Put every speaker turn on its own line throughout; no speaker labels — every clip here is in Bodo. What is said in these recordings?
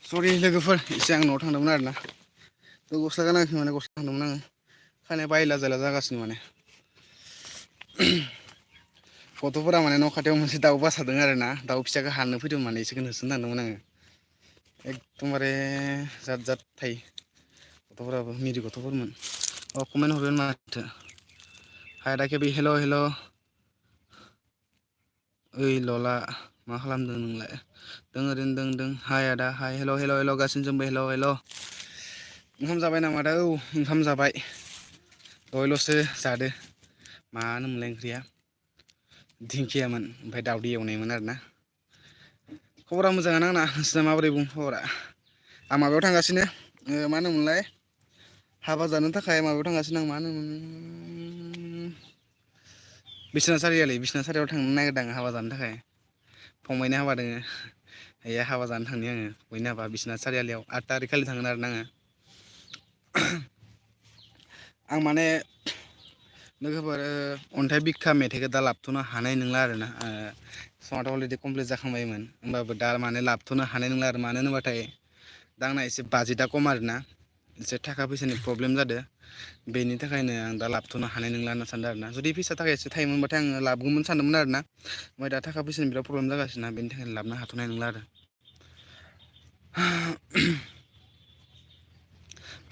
सरि लोगोफोर एसे आं न'आव थांदोंमोन आरोना गस्ला गानाखै माने गस्ला थांदोंमोन आङो खानाया बायला जायला जागासिनो माने गथ'फोरा माने न' खाथियाव मोनसे दाउ बासादों आरोना दाउ फिसाखौ हाननो फैदों माने इसोरखौ होसोनो थांदोंमोन आङो एकदमबारे जाद जाद थायो गथ'फोराबो मिरि गथ'फोरमोन कमेन्ट हरगोन माथो हाय दा खेबि हेल' हेल' ओइ लला मा खालामदों नोंलाय दों ओरैनो दों हाय आदा हाय हेल' हेल' हेल' गासिनोजोंबो हेल' हेल' ओंखाम जाबाय नामा आदा औ ओंखाम जाबाय दहायल'सो जादो मा होनोमोनलाय ओंख्रिया दिंखियामोन ओमफ्राय दावदै एवनायमोन आरोना खबरा मोजाङानो आंना नोंसिना माबोरै बुं खबरा आं माबायाव थांगासिनो मा होनोमोनलाय हाबा जानो थाखाय माबायाव थांगासिनो आं मा होनोमोन बिसनाथ सारियाव थांनो नागिरदों हाबा जानो थाखाय फंबायनि हाबा दोङो बेयाव हाबा जानो थांनि आङो बयनि हाबा बिसनाथ सारियालियाव 8 थारिख खालि थांगोन आरोना आङो आं माने लोगोफोर अन्थाइ बिखा मेथाइखौ दा लाबोथ'नो हानाय नंला आरोना सङाथ' अलरेडि कमप्लिट जाखांबायमोन होमबाबो दा माने लाबोथ'नो हानाय नंला आरो मानो होनोबाथाय दा आंना एसे बाजेटआ खम आरोना एसे थाखा फैसानि प्रब्लेम जादों बेनि थाखायनो आं दा लाबोथ'नो हानाय नंला होनना सानदों आरोना जुदि फैसा थाखा एसे थायोमोनबाथाय आङो लाबोगौमोन सानदोंमोन आरोना ओमफ्राय दा थाखा फैसानि बिराद प्रब्लेम जागासिनो बेनि थाखायनो लाबोनो हाथ'नाय नंला आरो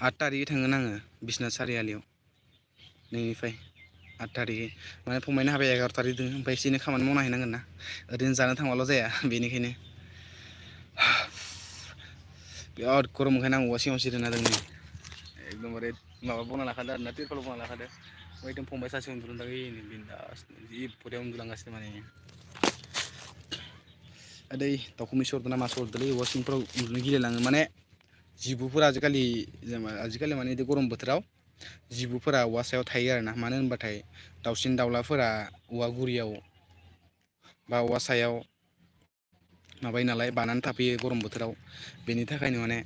8 थारिखै थांगोन आङो बिसनाथ सारियालियाव नोंनिफ्राय 8 थारिखै माने फंबायनि हाबाया 11 थारिख दङ ओमफ्राय एसे एनै खामानि मावना हैनांगोन ना ओरैनो जानो थांबाल' जाया बेनिखायनो बिराद गरम ओंखायनो आं औवा सिङाव जिरायना दं नै एकदमबारे माबा बना लाखादो आरोना तिरपाल बना लाखादो ओमफ्राय फंबाय सासे उन्दुदों ओइनै बिनदासनो जि बरिया उन्दुलांगासिनो माने दै दाउखुमैसो अरदों ना मासो अरदोंलै औवा सिंफोराव उन्दुनो गिलायलाङो माने जिबौफोरा आजिखालि माने बिदि गरम बोथोराव जिबौफोरा औवा सायाव थायो आरोना मानो होनबाथाय दाउसिन दाउलाफोरा औवा गुरियाव बा औवा सायाव माबायो नालाय बानानै थाफैयो गरम बोथोराव बेनि थाखायनो माने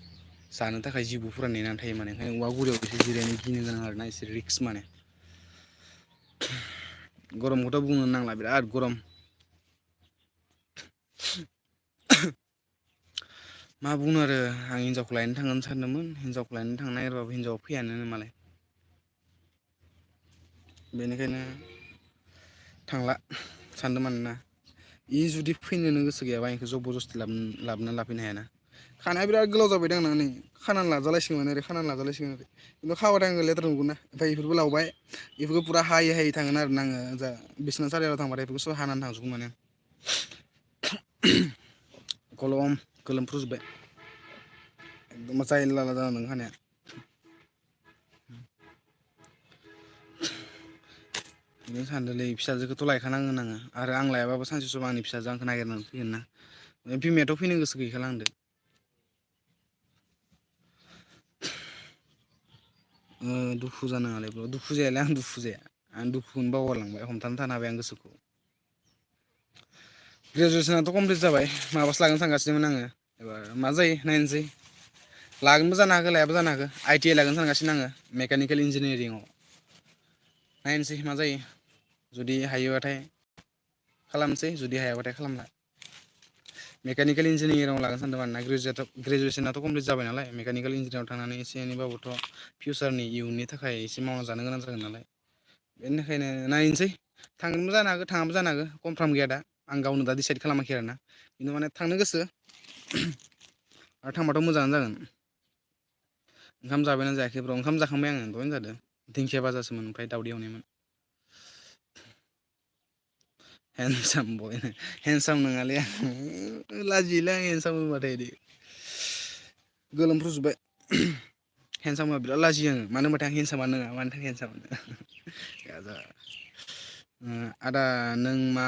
जानो थाखाय जिबौफोरा नेनानै थायो माने ओंखायनो औवा गुरियाव एसे जिरायनो गिनो गोनां आरोना एसे रिक्स माने गरमखौथ' बुंनो नांला बिराद गरम मा बुंनो आरो आं हिनजावखौ लायनो थांगोन सानदोंमोन हिनजावखौ लायनो थांनो नागिरबाबो हिनजावा फैयानो मालाय बेनिखायनो थांला सानदों मानोना इ जुदि फैनोनो गोसो गैयाबा इखौ जबरदस्ति लाबोना लाफैनो हायाना खानाया बिराद गोलाव जाबाय आंना नै खानानै लाजालायसिगोन ओरै खानानै लाजालायसिगोन ओरै खिन्थु खाबाथाय आङो लेथ्रा नुगोन ना ओमफ्राय बेफोरबो लावबाय बेफोरखौ फुरा हायै हायै थांगोन आरोना आङो जा बिसनाथ सारियालियाव थांबाथाय बेफोरखौ सब हानानै थांजोबगोन माने गलम गोलोमफ्रुजोब्बाय एकदम जायला जायला जाना दं खानाया बिदिनो सानदोंलै फिसाजोखौथ' लायखानांगोन आङो आरो आं लायाबाबो सानसे समाव आंनि फिसाजोआ आंखौ नागिरनानै फैगोन ना बिमायाथ' फैनो गोसो गैखाला आंदो दुखु जानाङालै ब्र दुखु जायालै आं दुखु जाया आं दुखुखौनो बावगारलांबाय हमथानो थानो हाबाय आं गोसोखौ ग्रेजुवेसनाथ' कमप्लिट जाबाय माबासो लागोन सानगासिनोमोन आङो एबार मा जायो नायनोसै लागोनबो जानो हागौ लायाबो जानो हागौ आइ टि आइ लागोन सानगासिनो आङो मेकानिकेल इन्जिनियारिंआव नायनोसै मा जायो जुदि हायोबाथाय खालामसै जुदि हायाबाथाय खालामला मेकानिकेल इन्जिनियारिंआव लागोन सानदों आरोना ग्रेजुवेसनाथ' कमप्लिट जाबाय नालाय मेकानिकेल इन्जिनियारिंआव थांनानै एसे एनैबाबोथ' फिउचारनि इयुननि थाखाय एसे मावना जानो गोनां जागोन नालाय बेनि थाखायनो नायनोसै थांगोनबो जानो हागौ थाङाबो जानो हागौ कनफार्म गैया दा आं गावनो दा डिसाइद खालामाखै आरोना खिन्थु माने थांनो गोसो आरो थांबाथ' मोजाङानो जागोन ओंखाम जाबायना जायाखै ब्र ओंखाम जाखांबाय आङो दहायनो जादों दिंखिया भाजासोमोन ओमफ्राय दावदै एवनायमोन हेन्डसाम बय हेन्डसाम नङालै आं लाजियोलै आं हेन्डसाम होनबाथाय इदि गोलोमफ्रुजोब्बाय हेन्डसाम होनबा बिराद लाजियो आङो मानो होनबाथाय आं हेन्डसामानो नङा मानि थाखाय हेन्डसाम होनो गाजा आदा नों मा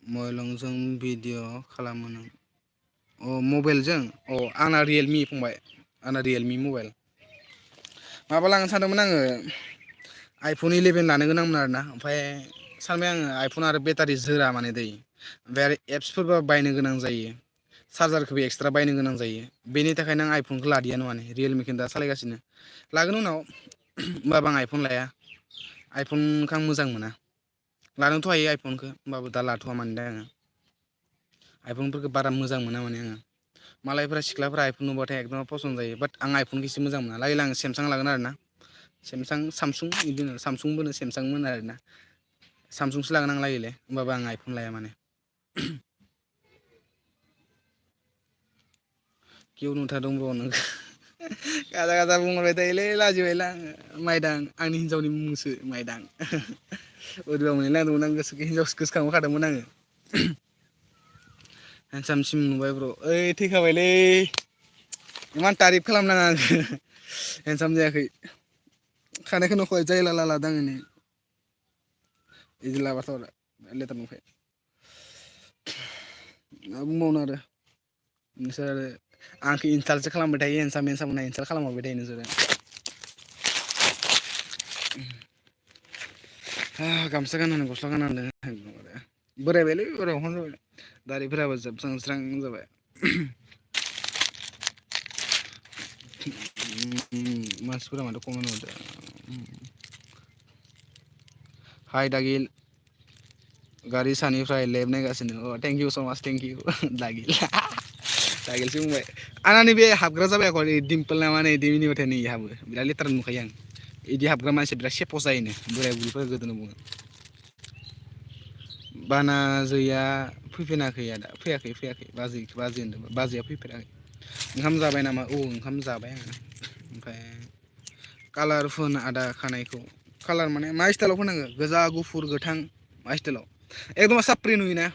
मबाइलजों भिडिअ' खालामो नों अ मबाइलजों अ आंना रियेलमि फंबाय आंना रियेलमि मबाइल माबा लांनो सानदोंमोन आङो आइफन 11 लानो गोनांमोन आरोना ओमफ्राय सानबाय आङो आइफन आरो बेटारि जोरा माने दै ओमफ्राय आरो एप्सफोरबो बायनो गोनां जायो चार्जारखौबो एक्सट्रा बायनो गोनां जायो बेनि थाखायनो आं आइफनखौ लादियानो माने रियेलमिखौनो दा सालायगासिनो लागोन उनाव होमबाबो आं आइफन लाया आइफनखौ आं मोजां मोना लानोथ' हायो आइफनखौ होमबाबो दा लाथ'वा माने दा आङो आइफनफोरखौ बारा मोजां मोना माने आङो मालायफोरा सिख्लाफोरा आइफन नुबाथाय एकदम फसन जायो बाट आं आइफनखौ एसे मोजां मोना लागैला आं सेमसां लागोन आरोना सामसुं बिदिनो सामसुंबो सेमसांबो आरोना सामसुंसो लागोन आं लागैले होमबाबो आं आइफन लाया माने किउ नुथारदों ब्र नोंखौ गाजा गाजा बुंहरबाय थायोलै लाजिबायलै आङो माइदां आंनि हिनजावनि मुंसो माइदां बोरैबा मोनलाय लांदोंमोन आं गोसोखौ हिनजावसो गोसोखांहरखादोंमोन आङो हेन्डसामसिम नुबाय ब्र ओइ थैखाबायलै इमान तारिफ खालामनाङा आंखौ हेन्डसाम जायाखै खानायखौ नुखौहाय जायला लाला दाङो नै बिदि लाबाथ' आरो लेथार नुखायो मा बुंबावनो आरो नोंसोर आरो आंखौ इन्साल्टसो खालामबाय थायो हेन्डसाम होनना इन्साल्ट खालामहरबाय थायो नोंसोरो गामसा गाननानै गस्ला गाननानै बोरायबायलै बोराय हखम जाबाय दारिफोराबो जोबस्रां जोबस्रां जाबाय मानसिफोरा माथो कमेन्ट हरदों हाय दागिल गारि सानिफ्राय लेब नायगासिनो अ थेंक इउ स' माच थेंक इउ दागिल दागिलसो बुंबाय आंना नैबे हाबग्रा जाबाय आख' दिम्पोल ना मा नै इदि मिनिबाथाय नै हाबो बिराद लेथ्रा नुखायो आं इदि हाबग्रा मानसि बिराद सेफस जायोनो बोराय बुरैफोरा गोदोनो बुङो बानाजैया फैफिनाखै आदा फैयाखै बाजै होनदों बाजैया फैफेराखै ओंखाम जाबाय नामा औ ओंखाम जाबाय आङो ओमफ्राय कालार फोन आदा खानायखौ कालार माने मा स्टाइलाव फोनांगो गोजा गुफुर गोथां मा स्टाइलाव एकदम साप्रि नुयोना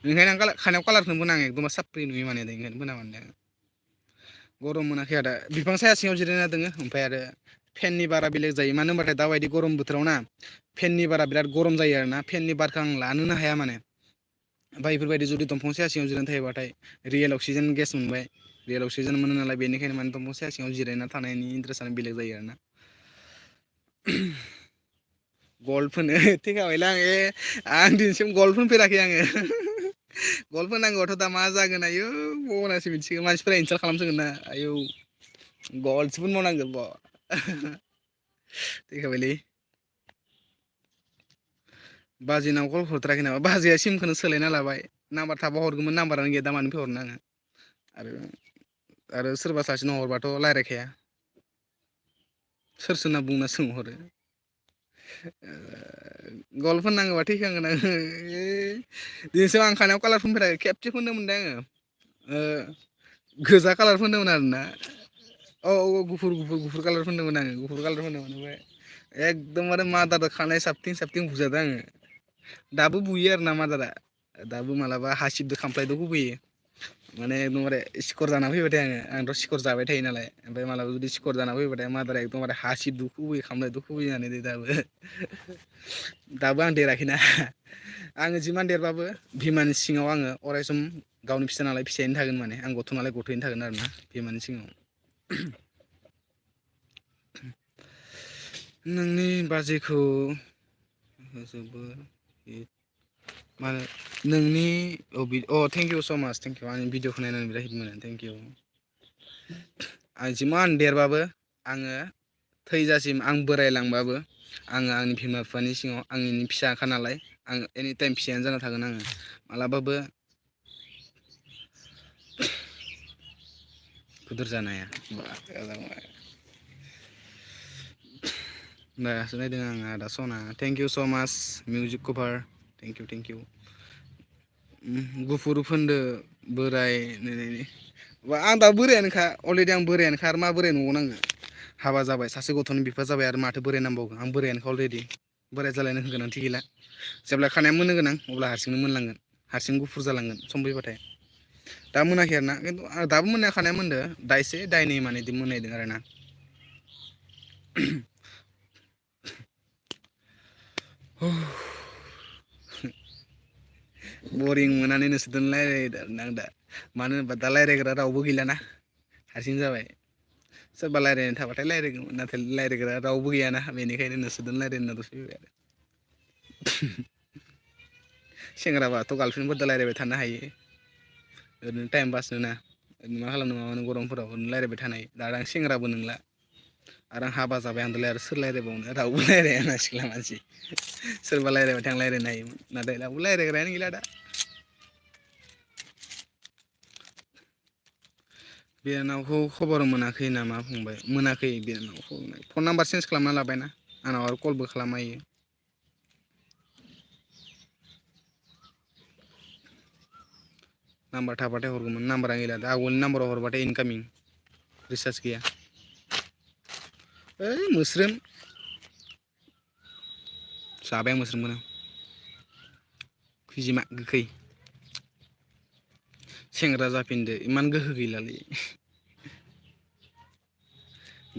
ओंखायनो आं खानायाव कालारखौनो फोना आं एकदम साप्रि नुयो माने ओंखायनो फोना माने आं गरम मोनाखै आदा बिफां साया सिङाव जिरायना दोङो ओमफ्राय आरो फेननि बारा बेलेग जायो मानो होनबाथाय दाबायदि गरम बोथोराव ना फेननि बारा बिराद गरम जायो आरोना फेननि बारखौ आं लानोनो हाया माने ओमफ्राय बेफोरबायदि जुदि दंफां साया सिङाव जिरायना थायोबाथाय रियेल अक्सिजेन गेस मोनबाय रियेल अक्सिजेन मोनो नालाय बेनिखायनो माने दंफां साया सिङाव जिरायना थानायनि इन्टारेस्टआनो बेलेग जायो आरोना गल्ड फोनो थैखाबायलै आं दिनैसिम गल्ड फोनफेराखै आङो गल्ड फोननांगौआथ' दा मा जागोन आयौ भगबानासो मिथिगौ मानसिफोरा इनसाल्ट खालामसिगोन ना आयौ गल्डसो फोनबावनांगोन बा थैखाबायलै बाजैनाव कल हरथाराखै नामा बाजैया सिमखौनो सोलायना लाबाय नाम्बार थाबा हरगौमोन नाम्बारानो गैया दा मानिफ्राय हरनो आङो आरो सोरबा सासेनो हरबाथ' रायज्लायखाया सोर सोरना बुंना सोंहरो गल्ड फोननांगौबा थैखागोन आङो दिनैसिम आं खानायाव कालार फुनफेराखै खेबसे फोननो मोनदों आङो गोजा कालार फोनदोंमोन आरोना औ गुफुर कालार फोनदोंमोन आङो गुफुर कालार फोनदोंमोन ओमफ्राय एकदमबारे मादारदो खानाय साबथिं साबथिं बुजादों आङो दाबो बुयो आरो ना मादारा दाबो मालाबा हासिबदो खामफ्लायदो हुबोयो माने एकदमबारे सिकर जाना फैबाथाय आंथ' सिकर जाबाय थायो नालाय ओमफ्राय मालाबा जुदि सिकर जाना फैबाथाय मादारा एकदमबारे हासिबदो हुबोयो खामफ्लायदो हुबोयो होननानै दाबो आं देराखैना आङो जिमान देरबाबो बिमानि सिङाव आङो अरायसम गावनि फिसा नालाय फिसायैनो थागोन माने आं गथ' नालाय गथ'यैनो थागोन आरोना बिमानि सिङाव नोंनि बाजैखौ जोबोर माने नोंनि थेंक इउ स' माच थेंक इउ आंनि भिडिअखौ नायनानै बिराद हिट मोनो थेंक इउ आं जिमान देरबाबो आङो थैजासिम आं बोरायलांबाबो आङो आंनि बिमा बिफानि सिङाव आंनि फिसाखा नालाय आं एनि टाइम फिसायानो जाना थागोन आङो मालाबाबो गोदोर जानो हाया दासो नायदों आङो आदा सना थेंक इउ स' माच मिउजिक कभार थेंक इउ गुफुर फोनदो बोराय आं दा बोरायानोखा अलरेडि आं बोरायानोखा आरो मा बोराय नंबावनो आङो हाबा जाबाय सासे गथ'नि बिफा जाबाय आरो माथो बोराय नांबावगोन आं बोरायानोखा अलरेडि बोराय जालायनो गोनांथि गैला जेब्ला खानाया मोननो गोनां अब्ला हारसिंनो मोनलांगोन हारसिं गुफुर जालांगोन सम फैबाथाय दा मोनाखै आरोना खिन्थु दाबो मोननाया खानाया मोनदो दायसे दायनै माने बिदि मोननायदों आरोना बरिं मोननानै नोंसोरजों रायलायदों आं दा मानो होनबा दा रायज्लायग्रा रावबो गैलाना हारसिं जाबाय सोरबा रायज्लायनो थाबाथाय रायज्लायगौमोन नाथाय रायज्लायग्रा रावबो गैयाना बेनिखायनो नोंसोरजों रायज्लायनो होनना दसे फैबाय आरो सेंग्राबाथ' गार्लफ्रेन्डफोरजों रायज्लायबाय थानो हायो ओरैनो टाइम पास ना मा खालामनो माबानो गरमफोराव ओरैनो रायज्लायबाय थानाय दा आं सेंग्राबो नंला आरो आं हाबा जाबाय आंदोलाय आरो सोर रायज्लायबावनो रावबो रायज्लाया ना सिख्ला मानसि सोरबा रायज्लायबाथाय आं रायज्लायनो हायोमोन नाथाय रावबो रायज्लायग्रायानो गैला दा बिनानावखौ खबर मोनाखै नामा फंबाय मोनाखै बिनानावखौ फन नाम्बार चेन्ज खालामना लाबायना आंनाव आरो कलबो खालामनो हायो नाम्बार थाबाथाय हरगौमोन नाम्बारानो गैला दा आगोलनि नाम्बाराव हरबाथाय इनकामिं रिसार्ज गैया ओइ मोस्रोम जाबाय आं मोस्रोमखौनो खैजिमा गोखै सेंग्रा जाफिनदो इमान गोहो गैलालै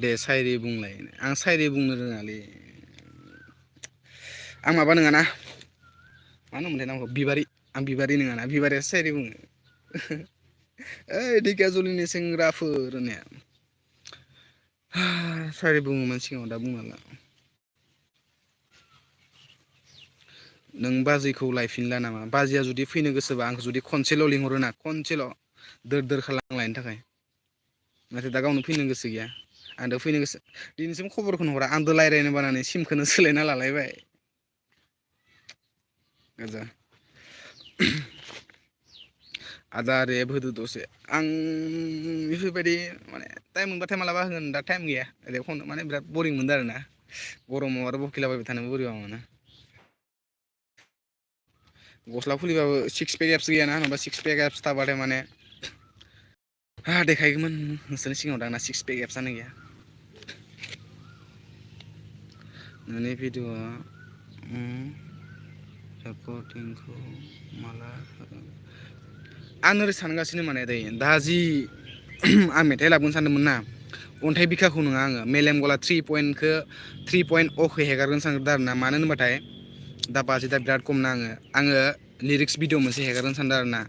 दे सायरि बुंलाय आं सायरि बुंनो रोङालै आं माबा नङाना मा होनोमोनलाय नामखौ बिबारि आं बिबारि नङाना बिबारियासो सायरि बुङो ओइ धेकियाजुलिनि सेंग्राफोर होननाया सायरि बुङोमोन सिगाङाव दा बुंनो हाला नों बाजैखौ लायफिनला नामा बाजैया जुदि फैनो गोसोबा आंखौ जुदि खनसेल' लिंहरोना खनसेल' दोर दोर खालामलायनो थाखाय नाथाय दा गावनो फैनो गोसो गैया आंदो फैनो गोसो दिनैसिम खबरखौनो हरा आंदो रायज्लायनो बानानै सिमखौनो सोलायना लालायबाय गोजा आदा रेब होदो दसे आं बेफोरबायदि माने टाइम मोनबाथाय मालाबा होगोन दा टाइम गैया रेब होनो माने बिराद बरिं मोनदों आरोना गरमाव आरो बखिलाबायबाय थानोबो बोरैबा मोनो गस्ला खुलिबाबो सिक्स पेक एबसो गैयाना नङाबा सिक्स पेक एबस थाबाथाय माने देखायगौमोन नोंसोरनि सिगाङाव दा आंना सिक्स पेक एबसानो गैया नोंनि भिडिअ'आ रेकर्डिंखौ माला होगोन आं ओरै सानगासिनो माने दा जि आं मेथाइ लाबोनो सानदोंमोन ना अन्थाइ बिखाखौ नङा आङो मेलेम गला 3.0 हेगारगोनो सानदों आरोना मानो होनबाथाय दा बाजेटआ बिराद खम ना आङो लिरिक्स भिडिअ मोनसे हेगारनो सानदों आरो ना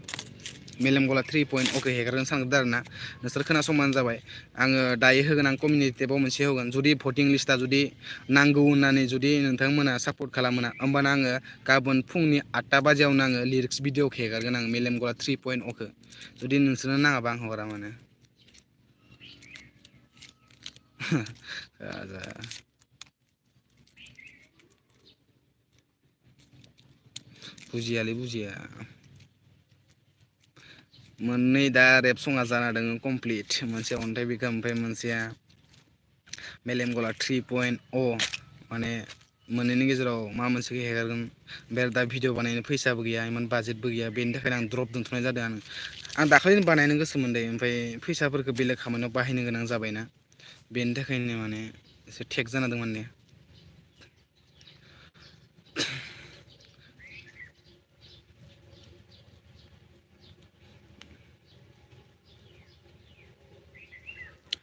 मेलेम गला 3.0 हेगारनो सानदों आरो ना नोंसोर खोनासंबानो जाबाय आङो दायो होगोन आं कमिउनिटि टेबाव मोनसे होगोन जुदि भटिं लिस्टआ जुदि नांगौ होननानै जुदि नोंथांमोना सापर्ट खालामोना होमबाना आङो गाबोन फुंनि 8टा बाजियावनो आङो लिरिक्स भिडिअखौ हेगारगोन आं मेलेम गला 3.0खौ जुदि नोंसोरनो नाङाबा आं हगारा मानो बुजियालै बुजिया मोननै दा रेप सङा जाना दङ कमप्लिट मोनसे अन्थाइ बिखा ओमफ्राय मोनसेया मेलेम गला 3.0 माने मोननैनि गेजेराव मा मोनसेखौ हेगारगोन बे दा भिडिअ बानायनो फैसाबो गैया इमान बाजेटबो गैया बेनि थाखायनो आं द्रप दोनथ'नाय जादों आं दाखालिनो बानायनो गोसो मोनदों ओमफ्राय फैसाफोरखौ बेलेग खामानियाव बाहायनो गोनां जाबायना बेनि थाखायनो माने एसे टेक जाना दं माने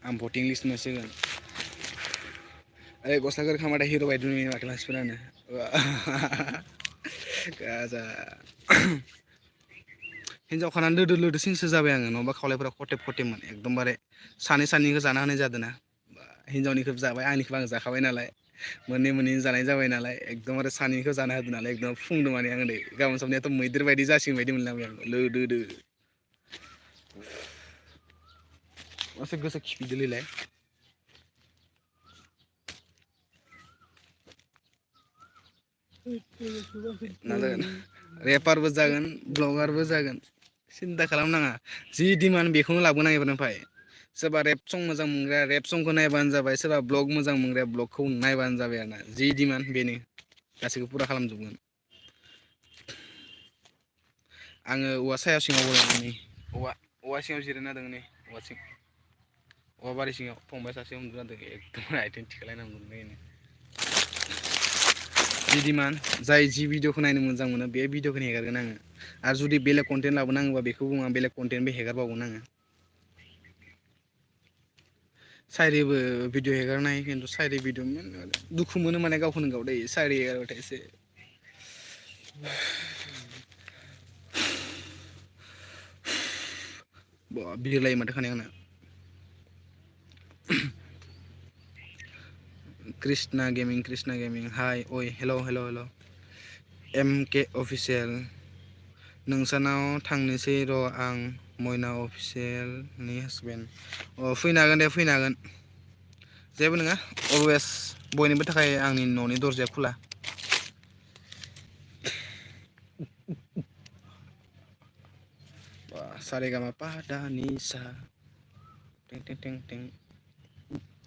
आं भटिं लिस्ट मोनसिगोन ओइ गस्ला गोरों खालामबाथाय हिर' बायदि नुयो माथो मानसिफोरानो गाजा हिनजाव खानानै लोदो लोदो सिनसो जाबाय आङो नङाबा खावलायफोरा खथेब खथेबमोन एकदमबारे सानै सानैनिखौ जाना होनाय जादों ना हिनजावनिखौ जाबाय आंनिखौबो आं जाखाबाय नालाय मोननै जानाय जाबाय नालाय एकदमबारे सानैनिखौ जाना होदो नालाय एकदम फुंदो माने आं नै गाबोन सबनियाथ' मैदेर बायदि जासिगोन बायदि मोनलांबाय आं लोदोदो मासे गोसा खिफिदोलैलाय मा जागोन रेपारबो जागोन ब्लगारबो जागोन सिन्था खालामनाङा जि डिमान्ड बेखौनो लाबोनां एबारनिफ्राय सोरबा रेप सं मोजां मोनग्राया रेप संखौ नायबानो जाबाय सोरबा ब्लग मोजां मोनग्राया ब्लगखौ नायबानो जाबाय आरोना जि डिमान्ड बेनो गासैखौ फुरा खालामजोबगोन आङो औवा साया सिङाव नै औवा सिङाव जिरायना दङ नै औवा सिं औवा बारि सिङाव फंबाय सासे उन्दुना दं एकदम आथिं थिखांलायना उन्दुदों जि डिमान्ड जाय जि भिडिअखौ नायनो मोजां मोनो बे भिडिअखौनो हेगारगोन आङो आरो जुदि बेलेग कन्टेन्ट लाबोनांगौबा बेखौ बुङा बेलेग कन्टेन्टबो हेगारबावगोन आङो साइरिबो भिडिअ हेगारनो हायो खिन्थु साइरि भिडिअ दुखु मोनो माने गावखौनो गाव दै साइरि हेगारबाथाय एसे बा बिरलायो माथो खानाया आंना कृष्णा गेमिं हाय अय हेल' एम के अफिसियेल नोंसानाव थांनोसै र' आं मयना अफिसियेलनि हासबेन्ड अ फैनो हागोन दे फैनो हागोन जेबो नङा अलवेस बयनिबो थाखाय आंनि न'नि दरजाया खुला सा रे गा मा पा दा नि सा टें टें टें टें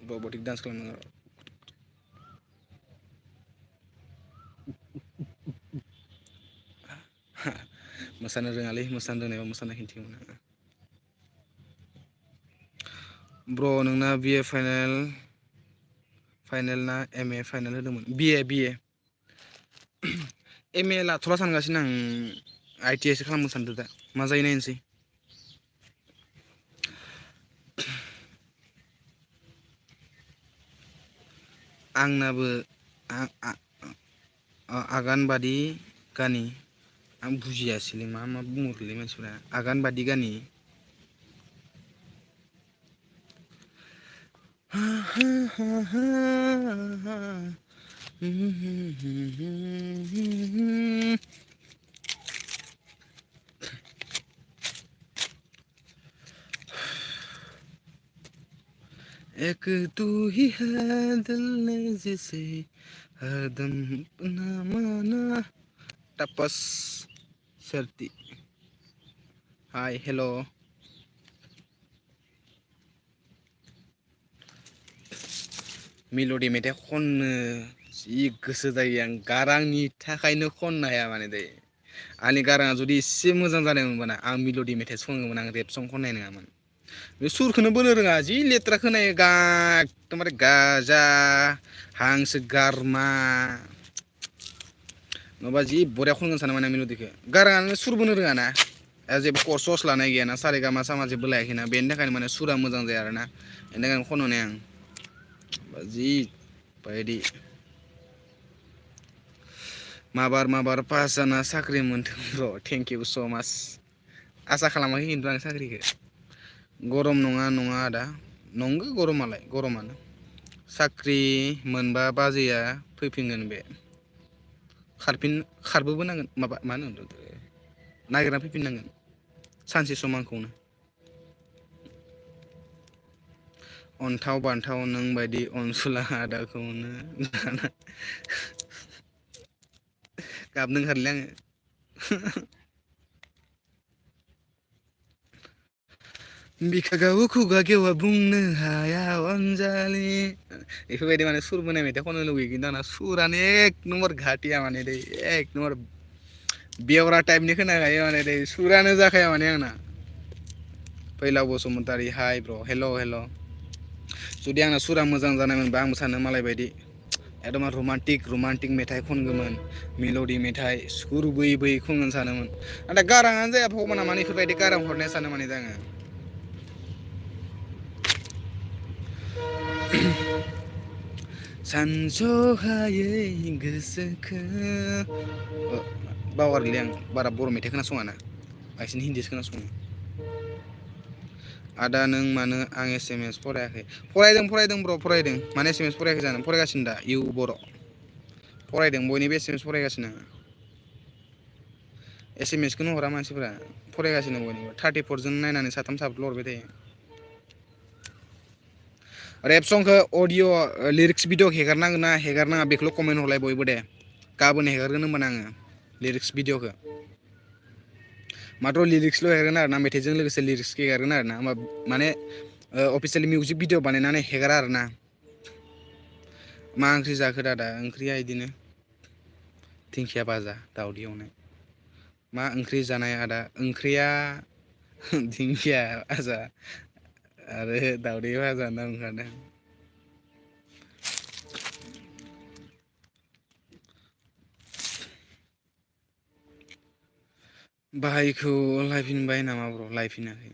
रबटिक डान्स खालामनांगौ मोसानो रोङालै मोसानो रोंनायबा मोसाना खिन्थिगौमोन आङो ब्र' नोंना बिए फाइनेल ना एम ए फाइनेल होदोंमोन बिए एम ए लाथ'ला सानगासिनो आं आइ टि आइ सो खालामनो सानदों दा मा जायो नायनोसै आंनाबो आगानबादि गानि आं बुजियासैलै मा बुङोलै मानसिफ्रा आगानबादि गानि एक तू ही है दिल ने जिसे हरदम अपना माना tapas serti hi hello' melody मेथाइ खननो जि गोसो जायो आं गारांनि थाखायनो खननो हाया माने दायो आंनि गाराङा जुदि एसे मोजां जानाय मोनबाना आं मेल'डि मेथाइ सङोमोन आं रेप सं खननाय नङामोन बे सुरखौनो बोनो रोङा जि लेथ्रा खोनायो एकदमबारे गाजा हांसो गारमा नङाबा जि बरिया खनगोन सानो माने मेल'डिखौ गाराङानो सुर बोनो रोङा ना जेबो कर्स लानाय गैयाना सा रे गा मा सामा जेबो लायाखैना बेनि थाखायनो माने सुरा मोजां जाया आरोना बेनि थाखायनो खननो हाया आं जि बायदि माबार पास जाना साख्रि मोनथों र' थेंक इउ स' माच आसा खालामाखै खिन्थु आं साख्रिखौ गरम नङा आदा नंगौ गरमानो साख्रि मोनबा बाजैया फैफिनगोन बे खारबोबो नांगोन माबा मा होनो नागिरना फैफिननांगोन सानसे सम आंखौनो अन्थाव बान्थाव नों बायदि अनसुला आदाखौनो गाबनो ओंखारोलै आङो बिखा गावो खुगा गेवआ बुंनो हाया अनजालि बेफोरबायदि माने सुर बोनाय मेथाइ खननो लुगैयो खिन्थु आंना सुरानो एक नम्बर घाटिया माने दै एक नम्बर बेवरा टाइपनि खोनाखायो माने दै सुरानो जाखाया माने आंना फैलाव बसुमतारी हाय ब्र' हेल' जुदि आंना सुरा मोजां जानायमोनबा आंबो सानो मालाय बायदि एकदम रमान्टिक मेथाइ खनगौमोन मेल'डि मेथाइ सुर बोयै खनगोन सानोमोन नाथाय गाराङानो जाया भगबाना मानो बेफोरबायदि गारां हरनाया सानो माने दा आङो सानस'हायै गोसोखो बावगारलै आं बारा बर' मेथाइ खोनासङाना बांसिन हिन्दीसो खोनासङो आदा नों मानो आं SMS फरायाखै फरायदों ब्र फरायदों माने SMS फरायाखै जानो फरायगासिनो दा इउ बर' फरायदों बयनिबो SMS फरायगासिनो SMSखौनो हरा मानसिफोरा फरायगासिनो बयनिबो 34 जों नायनानै साथाम साब्रैल' हरबाय थायो रेप संखौ अडिअ' लिरिक्स भिडिअ हेगारनांगोन ना हेगारनाङा बेखौल' कमेन्ट हरलाय बयबो दे गाबोन हेगारगोन होमबाना आङो लिरिक्स भिडिअखौ माथ्र' लिरिक्सल' हेगारगोन आरो ना मेथाइजों लोगोसे लिरिक्स हेगारगोन आरो ना होमबा माने अफिसियेलि मिउजिक भिडिअ बानायनानै हेगारा आरो ना मा ओंख्रि जाखो दादा ओंख्रिया बिदिनो दिंखिया भाजा दाउदै एवनाय मा ओंख्रि जानाय आदा ओंख्रिया दिंखिया भाजा आरो दावदै भाजा होनना बुंखादों बाहायखौ लायफिनबाय नामा ब्र लायफिनाखै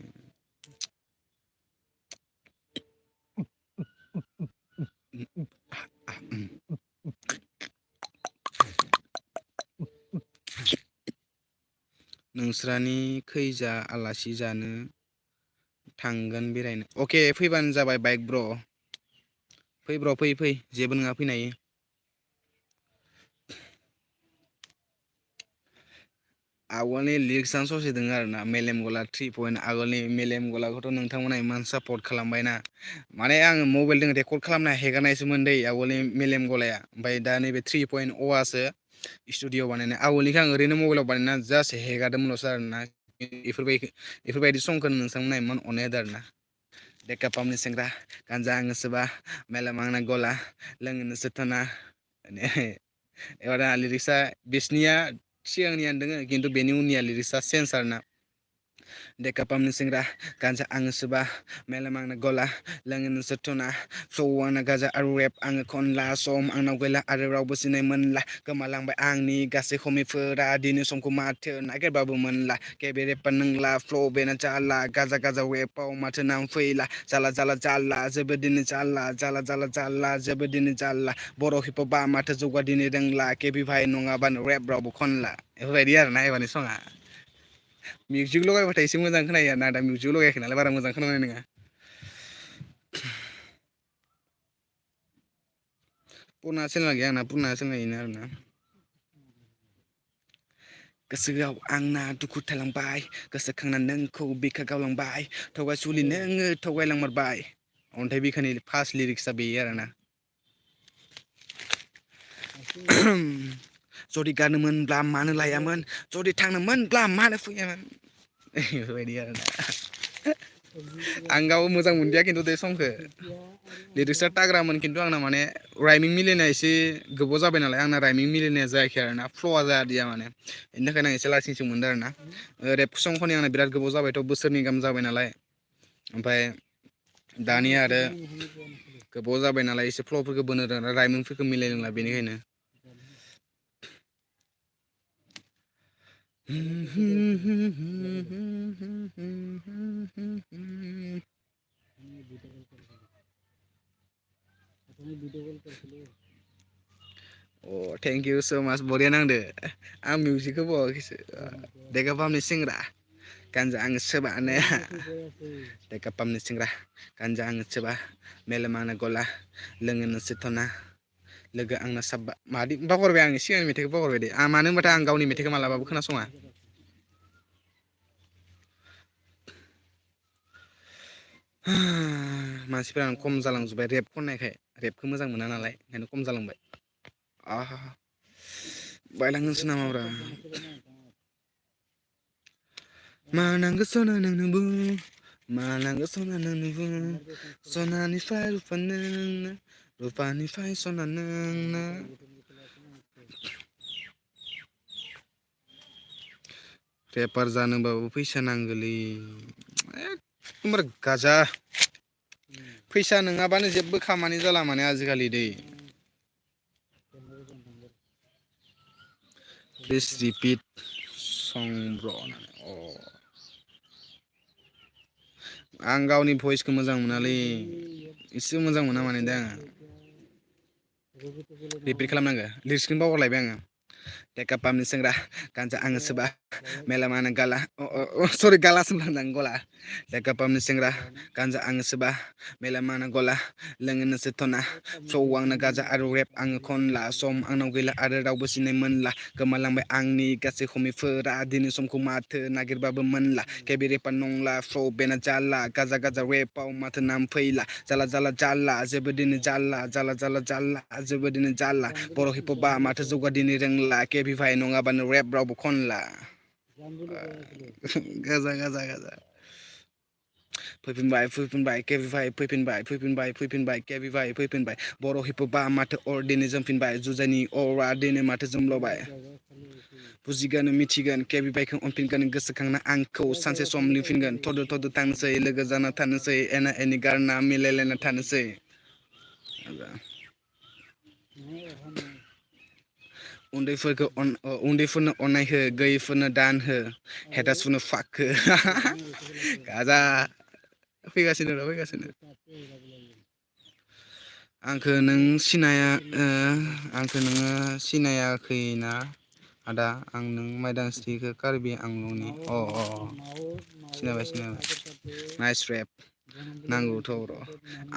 नोंस्रानि खैजा आलासि जानो थांगोन बेरायनो अके फैबानो जाबाय बाइक ब्र' फै ब्र' फै जेबो नङा फैनो हायो आगोलनि लिरिक्सआनो ससे दङ आरो ना मेलेम गला 3 आगोलनि मेलेम गलाखौथ' नोंथांमोना इमान सापर्ट खालामबायना माने आङो मबाइलजों रेकर्ड खालामना हेगारनायसोमोन दै आवगोलनि मेलेम गलाया ओमफ्राय दा नैबे 3.0आसो स्टुडिअ बानायनाय आवगोलनिखौ आं ओरैनो मबाइलाव बानायना जास्ट हेगारदोंमोनल'सो आरोना बेफोरबायदि समखौ नोंथांमोना इमान अनाय होदों आरोना डेकापामनि सेंग्रा गानजा आङो सोबा मेलेम आंना गला लोङो नोंसोर थना एबार लिरिक्सा बिसनिया सिगांनियानो दोङो खिन्थु बेनि उननिया लिरिक्सा चेन्ज आरोना डेकापामनि सेंग्रा गानजा आङो सोबा मेलेम आंना गला लोङो नोंसोर थना फ्ल'व आंना गाजा आरो रेप आङो खनला सम आंनाव गैला आरो रावबो सिनाय मोनला गोमालांबाय आंनि गासै खमिफोरा दिनै समखौ माथो नागिरबाबो मोनला केबे रेपा नोंला फ्ल' बेना जाला गाजा गाजा वेपाव माथो नाम फैला जाला जाला जाला जेबो दिनै जाला जाला जाला जाला जेबो दिनै जाला बर' हिपहपआ माथो जौगा दिनै रोंला केबि भाइ नङाबानो रेप रावबो खनला बेफोरबायदि आरोना एबारनि सङा मिउजिक लगायबाथाय एसे मोजां खोनायो आरोना दा मिउजिक लगायाखै नालाय बारा मोजां खोनानाय नङा पुराना चेनेल गैया आंना पुराना चेनेल इनो आरोना गोसोआव आंना दुखु थालांबाय गोसोखांना नोंखौ बिखा गावलांबाय थगायसुलि नोङो थगायलांमारबाय अन्थाइ बिखानि फार्स्ट लिरिक्सआ बेयो आरोना जुदि गानोमोनब्ला मानो लायामोन जुदि थांनोमोनब्ला मानो फैयामोन बेफोरबायदि आरोना आं गाव मोजां मोनदिया खिन्थु बे समखौ लिरिक्सआ थाग्रामोन खिन्थु आंना माने राइमिं मिलायनाया एसे गोबाव जाबाय नालाय आंना राइमिं मिलायनाया जायाखै आरोना फ्ल'आ जादिया माने बेनि थाखायनो आं एसे लासिंसिं मोनदों आरोना रेप सं खननाया आंना बिराद गोबाव जाबायथ' बोसोरनै गाहाम जाबाय नालाय ओमफ्राय दानिया आरो गोबाव जाबाय नालाय एसे फ्ल'फोरखौ बोनो रोंला राइमिंफोरखौ मिलाय रोंला बेनिखायनो अ थेंक इउ स' माच बरिया नांदो आं मिउजिकखौ बावाखैसो डेकापामनि सेंग्रा गानजा आङो सोबानो डेकापामनि सेंग्रा गानजा आङो सोबा मेलेम आंना गला लोङो नोंसोर थना लोगो आंना साबा मादि बावगारबाय आं सिगांनि मेथाइखौ बावगारबाय दे मानो होनबाथाय आं गावनि मेथाइखौ मालाबाबो खोनासङा मानसिफोरानो खम जालांजोब्बाय रेप खननायखाय रेपखौ मोजां मोना नालाय ओंखायनो खम जालांबाय बायलांगोनसो नामाब्रा मा नांगौ सना नोंनोबो मा नांगौ सना नोंनोबो सनानिफ्राय रुपा नोंनो रुपानिफ्राय सना नोंनो रेपार जानोबाबो फैसा नांगौलै एकदमबारे गाजा फैसा नङाबानो जेबो खामानि जाला माने आजिखालि दै प्लिज रिपिट सं ब्र आं गावनि भइसखौ मोजां मोनालै एसे मोजां मोना माने दा आङो रिपिट खालामनांगौ लिरिक्सखौनो बावगारलायबाय आङो Teka pamni sengra kanca angin seba mela mana gala sorry gala sembilan gola teka pamni sengra kanca angin seba mela mana gola lengan setona cowang na gaza aru rap ang kon la som ang gila ada raw besine men la kemalang angni kasih homi fera dini som kumate nagir baba men la kebire panong la flow bena jala gaza gaza rap au mate nam peila jala jala jala zebedini jala jala jala jala zebedini jala boro hip hop ba mate juga dini reng la kebi vai nonga ban rap raw bukon la gaza gaza gaza फैफिनबाय केबिफाइ फैफिनबाय केबिफाइ फैफिनबाय बर' हिपहपा माथो अर्डिनि जोमफिनबाय जुजाइनि अरा दिनै माथो जोमलबाय बुजिगोन मिथिगोन केबिफाइखौ अनफिनगोन गोसोखांना आंखौ सानसे सम लिंफिनगोन थद' थांनोसै लोगो जाना थानोसै एना एनि गारना मिलायलायना थानोसै उन्दैफोरनो अननाय हो गैयैफोरनो दान हो हेटार्सफोरनो फाक हो गाजा फैगासिनो आंखो नों सिनायाखैना आदा आं नों माइदांस्रिखौ कार्बि आंलंनि सिनायबाय नाइस रेप नांगौथ' र'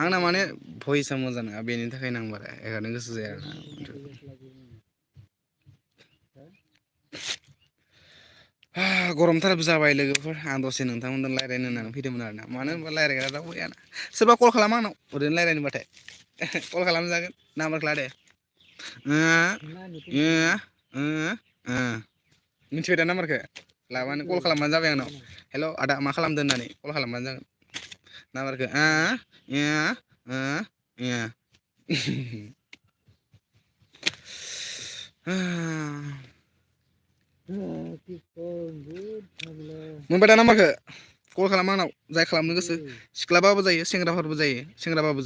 आंना माने भइसआ मोजां नङा बेनि थाखाय नांबाय एगारनो गोसो जाया गरमथारबो जाबाय लोगोफोर आं दसे नोंथांमोनजों रायज्लायनो होननानै फैदोंमोन आरोना मानो होनबा रायज्लायग्रा रावबो गैयाना सोरबा कल खालामा आंनाव ओरैनो रायज्लायनोबाथाय कल खालामजागोन नाम्बारखौ ला दे मिथिबाय दा नाम्बारखौ लाबानो कल खालामबानो जाबाय आंनाव हेल' आदा मा खालामदों होननानै कल खालामबानो जागोन नाम्बारखौ मोनबाय दा नाम्बारखौ कल खालाम आंनाव जाय खालामनो गोसो सिख्लाबाबो जायो सेंग्राबाबो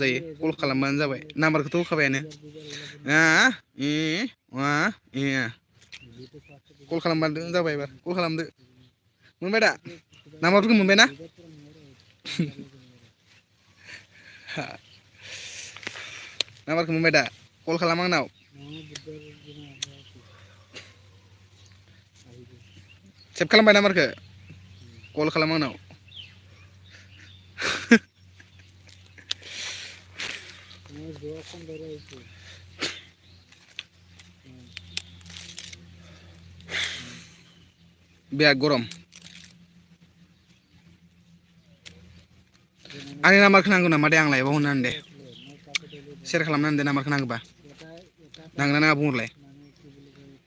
जायो कल खालामबानो जाबाय नाम्बारखौथ' होखाबायानो कल खालामबानो जाबाय एबार कल खालामदो मोनबाय दा नाम्बारफोरखौ मोनबाय ना नाम्बारखौ मोनबाय दा कल खालाम आंनाव सेभ खालामबाय नाम्बारखौ कल खालाम आंनाव बिराद गरम आंनि नाम्बारखौ नांगौ नामा दे आं लाइभआव होनानै दे सेयार खालामनानै दे नाम्बारखौ नांगौबा नांगोना नाङा बुंहरलाय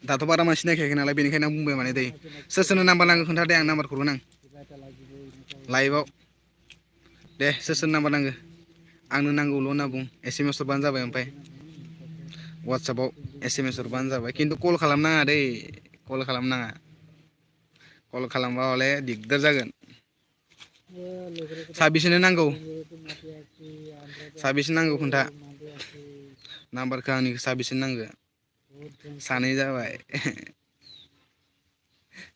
दाथ' बारा मानसि नायखायाखै नालाय बेनिखायनो आं बुंबाय माने दै सोर सोरनो नाम्बार नांगौ खोन्थादे आं नाम्बारखौ हरगोन आं लाइभआव दे सोर सोरनो नाम्बार नांगौ आंनो नांगौल' होनना बुं SMS हरबानो जाबाय ओमफ्राय वाट्सएपआव SMS हरबानो जाबाय खिन्थु कल खालामनाङा दै कल खालामनाङा कल खालामबा हले दिगदार जागोन साबेसेनो नांगौ खोन्था नाम्बारखौ आंनिखौ साबेसेनो नांगौ सानै जाबाय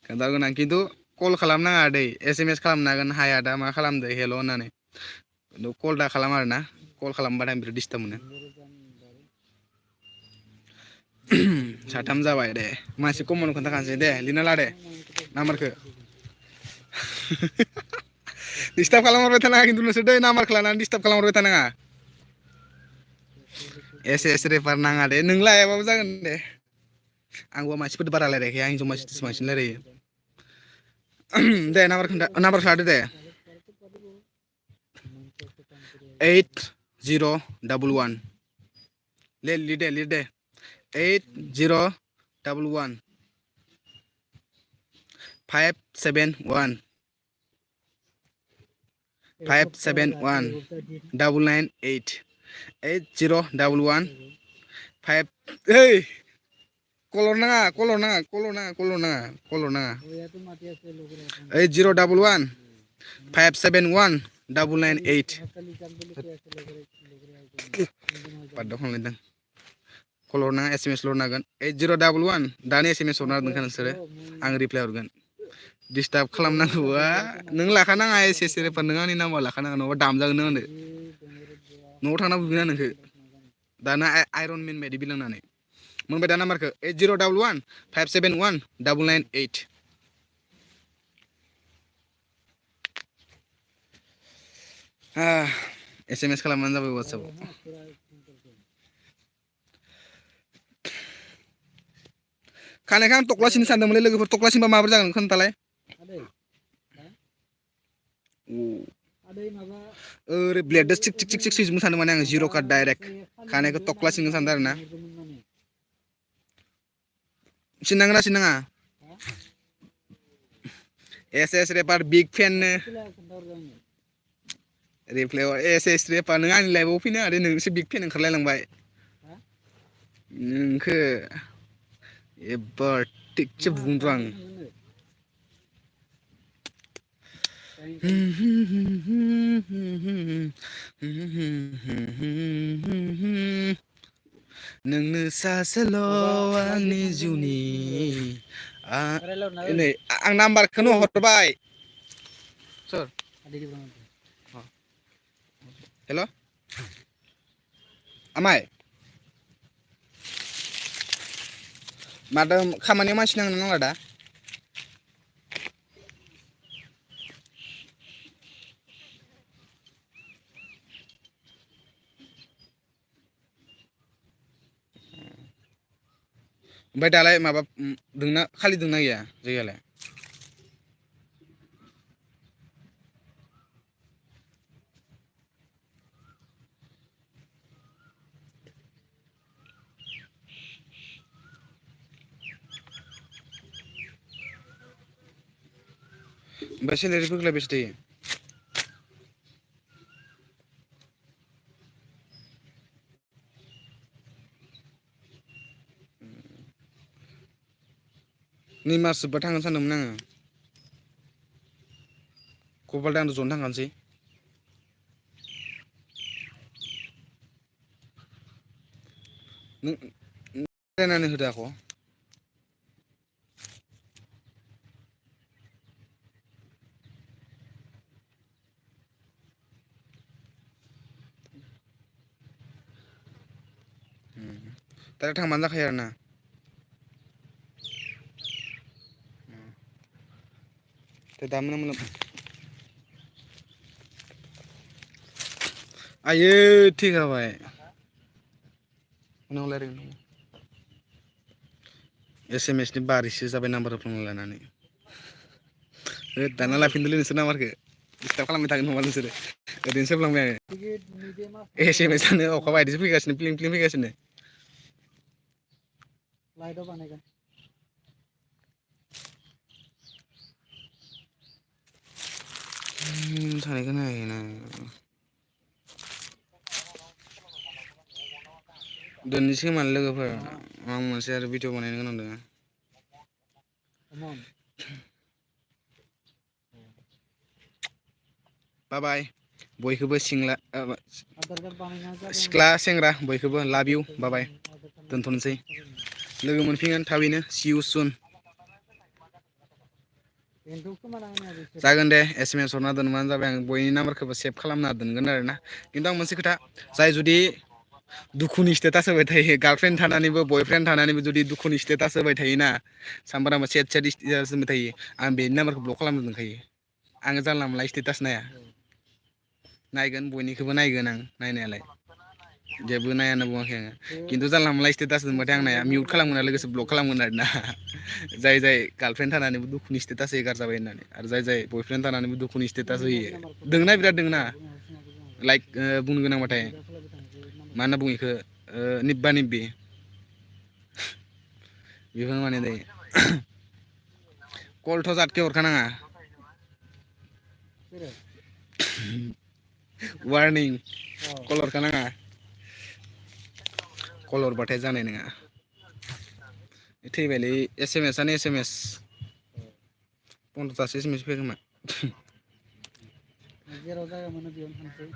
खोन्थागोन आं खिन्थु कल खालामनाङा दै SMS खालामनो हागोन हाय आदा मा खालामदो हेल' होननानै कल दा खालाम आरोना कल खालामबाथाय बिराद डिस्टार्ब मोनो साथाम जाबाय दे मानसि कमन खोन्थाखानोसै दे लिरना ला दे नाम्बारखौ डिस्टार्ब खालामहरबाय थानाङा खिन्थु नोंसोर दै नाम्बारखौ लानानै डिस्टार्ब खालामहरबाय थानाङा एस रेफार नाङा दे नों लायाबाबो जागोन दे आंबो मानसिफोरजों बारा रायलायाखै आं हिनजाव मानसिजोंसो बांसिन रायलायो दे नाम्बारखौ लादो दे 8011 लिर दे 8011 571 998 8011 5 hey कलर नाङा 8011 571 998 बादाव खालामलायदों कलर नाङा SMS ल' हरनांगोन 8011 दानि SMS हरना होदों नोंसोरो आं रिप्लाय हरगोन डिस्टार्ब खालामनांगौआ नों लाखानाङा एस रेफार नों आंनि नाम्बार लाखानाङा नङाबा दामजागोन नों आंनो न'आव थांना बुगोन आं नोंखौ दाना आइरन मेन बायदि बिलांनानै मोनबाय दा नाम्बारखौ 8011571998 SMS खालामबानो जाबाय WhatsApp खानायखौ आं टक्लासिनो सानदोंमोनलै लोगोफोर टक्लासिनबा माबोरै जागोन खोन्थालाय ओरै ब्लेडजों चिक चिक चिक चिक सैजोबनो सानदों माने आङो जिर' काट डाइरेक्ट खानायखौ टक्ला सिननो सानदों आरो ना सिननांगोना सिननाङा एस रेपार बिग फेननो रिप्लायाव एस रेपार नों आंनि लाइफआव फैनो आरो नोंसो बिग फेन ओंखारलायलांबाय नोंखो एबार थिगसे बुंदों आं नोंनो सासेल' आंनि जिउनि नै आं नाम्बारखौनो हरबाय सोर हेल' आमाय माथो खामानियाव मानसि नांनो नांला दा ओमफ्राय दालाय माबा दोंना खालि दोंना गैया जायगायालाय ओमफ्राय सेलेरिफोरखौलाय बेसे होयो नै मास जोबबा थांगोन सानदोंमोन आङो कपालटाउन जनो थांखानोसै नों रायनानै होदो आख' डाइरेक्ट थांबानो जाखायो आरो ना दा मोना आइयो थैखाबाय उनाव रायलायगोन SMS नि बारिसो जाबाय नाम्बार होफ्लांना लानानै दाना लाफिनदोलै नोंसोर नाम्बारखौ डिस्टार्ब खालामबाय थागोन नङा नोंसोरो ओरैनोसो होफ्लांबाय आङो SMS आनो अखा बायदिसो फैगासिनो फ्लिं फ्लिं फैगासिनो लाइटआव बानायगोन थानायखौ नायना दोननोसै खोमा लोगोफोर आं मोनसे आरो भिडिअ बानायनो गोनां दङ बाय बाय बयखौबो सिख्ला सेंग्रा बयखौबो लाभ इउ बाय बाय दोनथ'नोसै लोगो मोनफिनगोन थाबैनो सि इउ सुन जागोन दे SMS हरना दोनबानो जाबाय आं बयनि नाम्बारखौबो सेभ खालामना दोनगोन आरो ना खिन्थु आं मोनसे खोथा जाय जुदि दुखुनि स्टेटास होबाय थायो गार्लफ्रेन्ड थानानैबो बयफ्रेन्ड थानानैबो जुदि दुखुनि स्टेटास होबाय थायोना सानफ्रामबो सेट स्टेटास होबाय थायो आं बेनि नाम्बारखौ ब्लक खालामना दोनखायो आङो जानला मोनला स्टेटास नाया नायगोन बयनिखौबो नायगोन आं नायनायालाय जेबो नाया होनना बुङाखै आङो खिन्थु जानला मोनला स्टेटास दोनबाथाय आं नाया मिउट खालामगोन लोगोसे ब्लक खालामगोन आरो ना जाय गार्लफ्रेन्ड थानानैबो दुखुनि स्टेटास होयो गारजाबाय होननानै आरो जाय बयफ्रेन्ड थानानैबो दुखुनि स्टेटास होयो दोंना बिराद दोंना लाइक बुंनो गोनांबाथाय मा होनना बुङो बेखौ निब्बा निब्बि बेफोर माने दायो कलथ' जातके हरखानाङा वारनिं कल हरखानाङा कल हरबाथाय जानाय नङा थैबायलै SMS आनो SMS 15थासो SMS फैबाय खोमा जेराव जायगा मोनो बेयावनो थांसै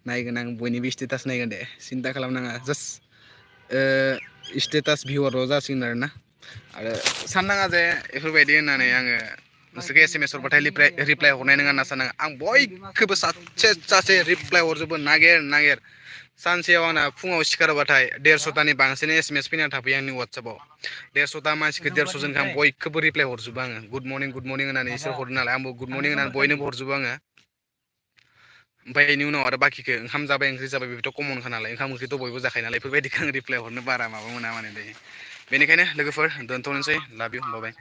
नायगोन आं बयनिबो स्टेटास नायगोन दे सिन्था खालामनाङा जास्ट स्टेटास भिउआरल' जासिगोन आरोना आरो साननाङा जे बेफोरबायदि होननानै आङो नोंसोरखौ SMS हरबाथाय रिप्लाय हरनाय नङा होनना साननाङा आं बयखौबो सासे रिप्लाय हरजोबो नागिर सानसेयाव आंना फुङाव सिखारबाथाय 150तानि बांसिन SMS फैना थाफैयो आंनि वाट्सएपाव 150ता मानसिखौ 150 जों बयखौबो रिप्लाय हरजोबो आङो गुड मर्निं होननानै इसोर हरो नालाय आंबो गुड मर्निं होननानै बयनोबो हरजोबो आङो ओमफ्राय बेनि उनाव आरो बाखिखौ ओंखाम जाबाय ओंख्रि जाबाय बेथ' कमनखा नालाय ओंखाम ओंख्रिथ' बयबो जाखायो नालाय बेफोरबायदिखौ आं रिप्लाय हरनो बारा माबा मोना माने दायो बेनिखायनो लोगोफोर दोनथ'नोसै लाभ इउ बाय